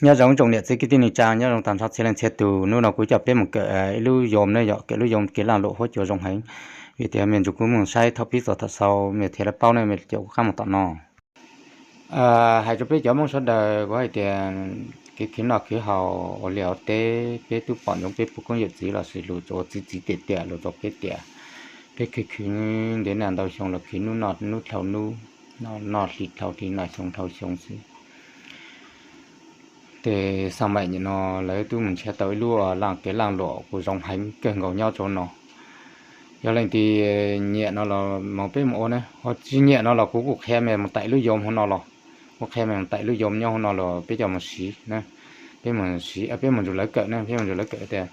Nyob zoo tsoom niam txiv kwv tij neej tsa, nyob zoo tag nrho txhia leej txhia tus. Hnub no kuv coj peb mus kawm ib lub yom ne, yog kawm lub yom kev laj luam huab cua zoo heev. Vim tias me ntsis kuv mus saib thaum pib txog thaum xaus, me thiaj li paub ne, me cov kuv qab mus tom no. Hais rau peb cov Hmoob sawv daws, kuv hais tias kev khwv noj khwv haus ua liaj ua teb, peb twb pom ntsoov peb pog koob yawm txiv los sis luag txiv txiv tiam tiam luag txog peb tiam, peb khwv khwv ntev naj ntau xyoo los khwv hnub noj hnub dhau hnub, noj hli dhau hli, noj xyoo dhau xyoo xwb. Ces xaj maim nim no lawv twb mus nrhiav tau ib lub laj kev laj luam kuj zoo heev kawg nkaus nyob rau no. Yog leej twg nyiam no los mus peb mus ua ne, ho tsis nyiam no los kuv kuj qhia me mus taim lub yom hauv no los, kuv qhia me mus taim lub yom nyob hauv no los peb coj mus siv ne. Peb mus siv, peb mus nrug lawv kawm ne, peb mus nrug lawv kawm tias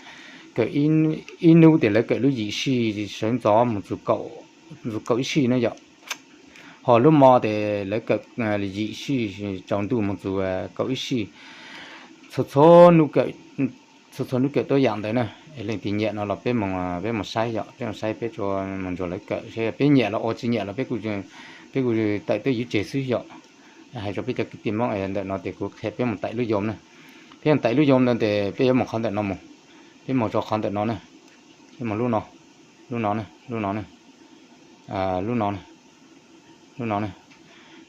kawm ib hnub tias lawv kawm lub yim sij sawv ntxov mus txug kaum ib sij ne yom. Ho lub mo tes lawv kawm yim sij tsaus ntuj mus txug kaum ib sij. Txhua txhua hnub kawm tuab yam ntawd na. Leej twg nyiam no los peb mus, peb mus saib yom, peb mus saib, peb tsuas mus nrug lawv kawm seb peb nyiam los ua, tsis nyiam los peb kuj tawm tuaj yuav tseg xwb yom. Hais rau peb cov kwv tij Hmoob ntawm no tias kuv qhia peb mus taim lub yom na. Peb mus taim lub yom ntawd tes peb yuav mus qhov ntawm no mus. Peb mus rau qhov ntawm no ne, peb mus lub no, lub no ne, lub no ne, lub no ne, lub no ne.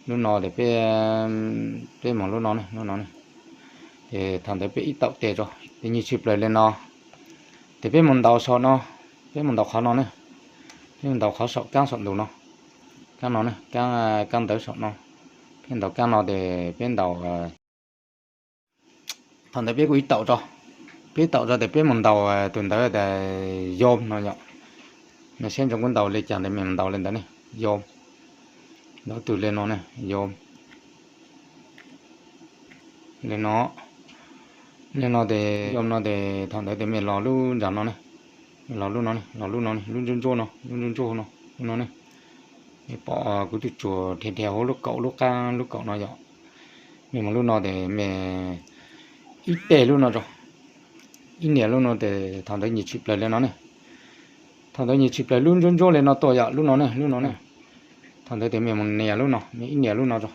Lub no tes peb, peb mus lub no ne, lub no ne. Ces thaum ntawd peb ib taum tes rau, tes nyias tshwm plaws li no. Ces peb mus ntaus saum no, peb mus ntaus qhov no ne, peb mus ntaus qhov saum kaab saum ntug no, kaab no ne, kaab ntawv saum no. Peb ntaus kaab no tes peb ntaus, thaum ntawd peb kuj ib taum rau, peb ib taum rau tes peb mus ntaus tus ntawd tas yom no yom. Mej saib ntsoov kuv ntaus li cas ntawd mej mus ntaus li ntawd ne, yom. Ntaus tus li no ne, yom. Li no, li no tes yom no tes thaum ntawd tes mej los lub nram no ne, los lub no ne, los lub no ne, lub ntsuab ntsuab no, lub ntsuab ntsuab no, lub no ne. Mej pom kuv twb tsuas dhia dhia huv lub kaum, lub qab lub kaum no yom. Mej mus lub no tes mej ib teg lub no rau, ib niam lub no tes thaum ntawd nyias tshwm plaws li no ne. Thaum ntawd nyias tshwm plaws lub ntsuab ntsuab li no tuaj yom, lub no ne, lub no ne. Thaum ntawd tes mej mus nias lub no, mej ib nias lub no rau,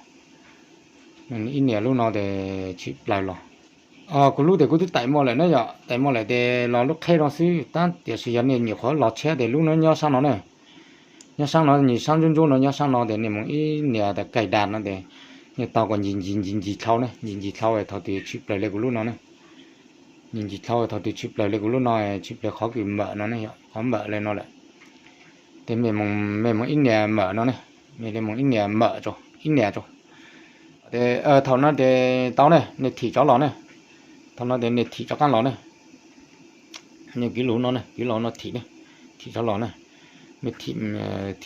ib nias lub no tes tshwm plaws los. Kuv lub tes kuv twb taim muaj lawm na yom, taim muaj lawm tes los lub qheb no xwb tab tiam sis yog nej nyuam qhuav los tshiab tes lub no nyob sab no ne. Nyob sab no nyias sab ntsuab ntsuab no nyob sab no tes nej mus ib nias tas kaig das no tes nej tau kom ncig ncig ncig ncig dlhau ne, ncig ncig dlhau thaum twg tshwm plaws li kuv lub no ne. Ncig ncig dlhau thaum twg tshwm plaws li kuv lub no, tshwm plaws qhov kws mawm no ne, qhov mawm li no lawm. Tes mej mus ib nias mawm no ne, mej li mus ib nias mawm rau, ib nias rau. Tes thaum no tes tau ne, nej thim rov los ne. Thaum no tes nej thim rov qab los ne. Nej kwv lus no ne, kwv lus no thim ne, thim rov los ne. Mej thim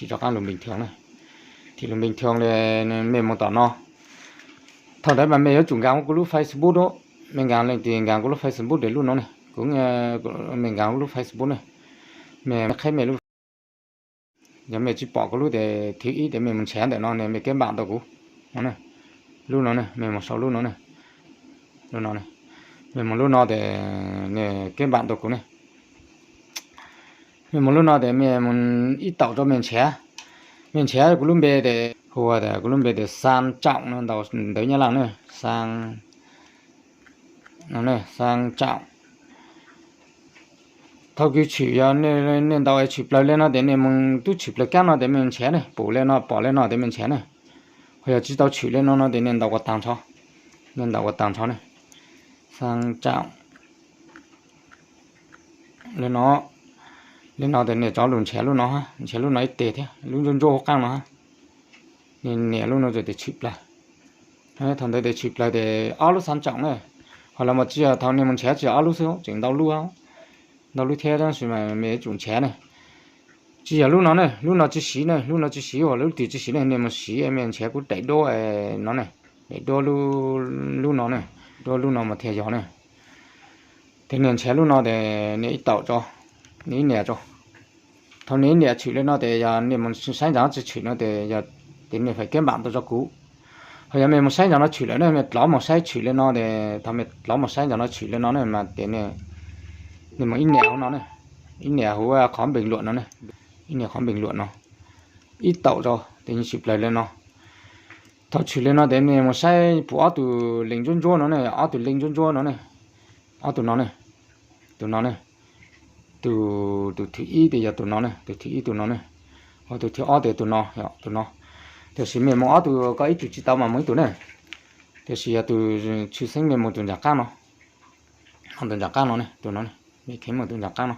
rov qab lus bình thường ne. Thim lus bình thường li, mej mus tom no. Thaum ntawd mas mej yuav tsum nkag kuv lub Facebook, mej nkag leej twg nkag kuv lub Facebook tes lub no ne, kuv, mej nkag kuv lub Facebook ne. Mej qheb mej lub, yog mej tsis pom kuv lub tes thib ib tes mej mus nrhiav ntawm no ne, mej keb npam tau kuv no ne. Lub no ne, mej mus sau lub no ne, lub no ne. Mej mus lub no tes nej keb npam tau kuv ne. Mej mus lub no tes mej mus ib taum rau mej nrhiav, mej nrhiav kuv lub npe tes hu ua kuv lub npe tes Xaa Tsaum no, ntaus ntawv Nyab Laj ne, Xaa, Xaa Tsaum. Thaum kws tshwm yog nej ntaus tshwm plaws li no tes nej mus, twb tshwm plaws kab no tes mej nrhiav ne, pum li no pom li no tes mej nrhiav ne. Ho yog tsis tau tshwm li no no tes nej ntaus kom tag nrho, nej ntaus kom tag nrho ne. Xaa Tsaum li no, li no tes nej rov lug nrhiav lub no, nrhiav lub no ib teg thiab, lub ntsuab ntsuab hauv qaab no, nej nias lub no tes tshwm plaws. Thaum ntawd tes tshwm plaws tes ob lub Xaa Tsaum ne. Ho los mas tsis yog thaum nej mus nrhiav tsis yog ob lub xwb, tseem ntau lub, ntau lub thiab tab sis mas mej yuav tsum nrhiav ne. Tsis yog lub no ne, lub no tsis siv ne, lub no tsis siv, lub twg tsis siv ne, nej mus siv mej nrhiav kuv daim duab no ne, daim duab, lub no ne, duab lub no mas thiaj yog ne. Tes nej nrhiav lub no tes nej ib taum tso, nej ib nias tso. Thaum nej ib nias tshwm li no tes yog nej mus saib ntawm no tsis tshwm no tes yog, tes nej faim keb npam tau tso kuv. Ho yog mej mus saib ntawm no tshwm lawm ne, mej dlov mus saib tshwm li no tes, thaum mej dlov mus saib ntawm no tshwm li no ne mas tes nej mus ib nias hauv no ne, ib nias huv qhov bình luận no ne, ib nias qhov bình luận no, ib taum tso tes yeej tshwm plaws li no. Thaum tshwm li no tes nej mus saib puv ob tug link ntsuab ntsuab no ne, ob tug link ntsuab ntsuab no ne, ob tug no ne, tus no ne, tus, tus thib ib tes yog tus no ne, tus thib ib tus no ne, ho tus thib ob tes tus no, tus no. Tiam sis mej mus ob tug ko ib tug tsis tau mas mus ib tug ne. Tiam sis yog tus tshwj xeeb mej mus tus nram qab no, tus nram qab no ne, tus no, mej kheev mus tus nram qab no.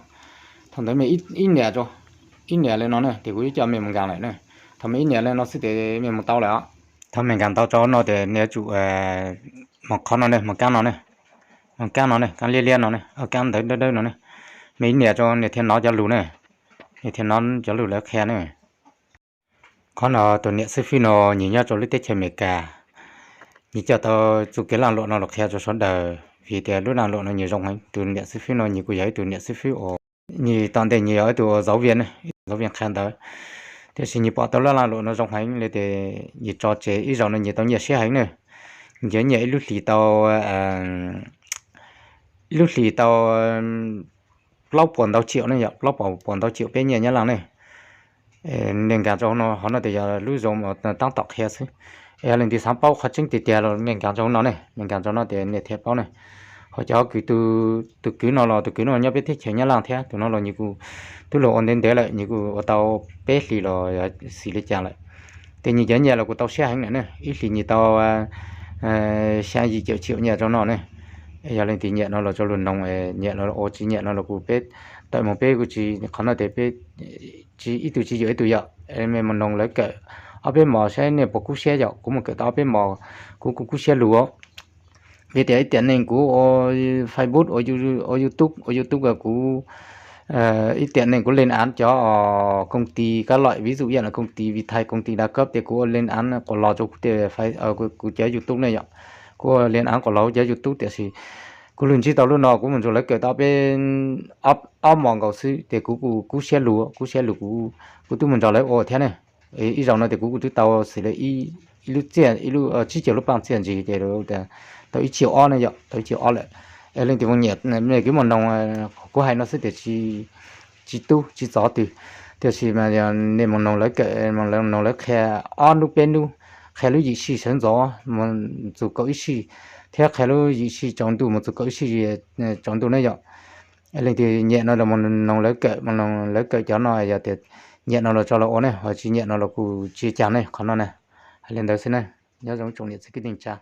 Thaum ntawd mej ib nias, ib nias li no ne tes kuv yuav coj mej mus nkaas lawm ne. Thaum mej ib nias li no xwb tes mej mus tau lawm os. Thaum mej nkaas tau rau no tes nej yuav tsum mus qhov no ne, mus kab no ne, mus kab no ne, kab liab liab no ne, kab ntawv dawb dawb no ne. Mej ib nias rau nej thiaj nov cov lus ne, nej thiaj nov cov lus lawv qhia ne. Qhov no tus niam xib fwb no nws nyob rau lub teb chaws Amelikas, nws coj tau txuj kev laj luam no los qhia rau sawv daws vim tias lub laj luam no nws zoo heev. Tus niam xib fwb no nws kuj yog ib tug niam xib fwb uas nws tom ntej nws yog ib tug zauv vias ne, ib tug zauv vias qhia ntawv. Tiam sis nws pom tau lub laj luam no zoo heev li tes nws tso tseg ib zaug no nws tau nyiaj siab heev ne. Nws nyiaj ib lub hlis tau, ib lub hlis tau plaub puas ntau tsiaum ne, yog plaub puas ntau tsiaum peb nyiaj Nyab Laj ne. Nej nkaas rau no, qhov no tes yog lub zoo taab tom qhia xwb. Yog leej twg xav paub qhov tseeb tiag tiag los nej nkaas rau no ne, nej nkaas rau no tes nej thiaj paub ne. Ho cov kwv, tus kwv no los tus kwv no nyob peb teb chaws Nyab Laj thiab, tus no los nws kuj twb los ua ntev ntev lawm, nws kuj ua tau peb hlis los xis li cas lawm. Tes nws cov nyiaj los kuj tau siab heev na ne, ib hlis nws tau xya yim caum tsiaum nyiaj rau no ne. Yog leej twg nyiam no los rau luag noog, nyiam no ua tsis nyiam no los kuj peb tawm mus peb kuj tsis, qhov no tes peb tsis ib tug tsis yuam ib tug yom. Mej mus noog lawv kawm ob peb mos saib nej puas kub siab yom. Kuv mus kawm tau ob peb mos, kuv kuj kub siab lug. Vim tias ib tiam neej kuv ua Facebook, ua YouTube, ua YouTube kuv ib tiam neej kuv lên án cov công ty các loại, ví dụ như là công ty Vitae, công ty đa cấp tes kuv ua lên án quas los rau kuv tej, kuv cov YouTube ne yom. Kuv ua lên án quas los kuv cov YouTube tiam sis kuv lug ntsib tau lub no kuv mus nrug lawv kawm tau peb ob mos nkaus xwb tes kuv kuj kub siab lug, kub siab lug kuv, kuv twb mus nrog lawv ua thiab ne. Ib zaug no tes kuv kuj twb tau xws li ib lub txiaj, ib lub tsib caug lub paaj txiaj ntsig ces tau ib tsiaum ob ne yom, tau ib tsiaum ob lawm. Es leej twg mus nyiam nej kuj mus noog, kuv hais no xwb tias tsis tub tsis txov twg, tiam sis mas yog nej mus noog lawv kawm, noog lawv qhia ob hnub peb hnub, qhia lub yim sij sawv ntxov mus txug kaum ib sij, thiab qhia lub yim sij tsaus ntuj mus txug kaum ib sij tsaus ntuj ne yom. Leej twg nyiam no los mus noog lawv kawm, mus noog lawv kawm cov no, yog tias nyiam no los tso los ua ne, ho tsis nyiam no los kuj tsis cas ne, qhov no na. Hais li ntawd xwb ne. Nyob zoo tsoom niam txiv kwv tij neej tsa.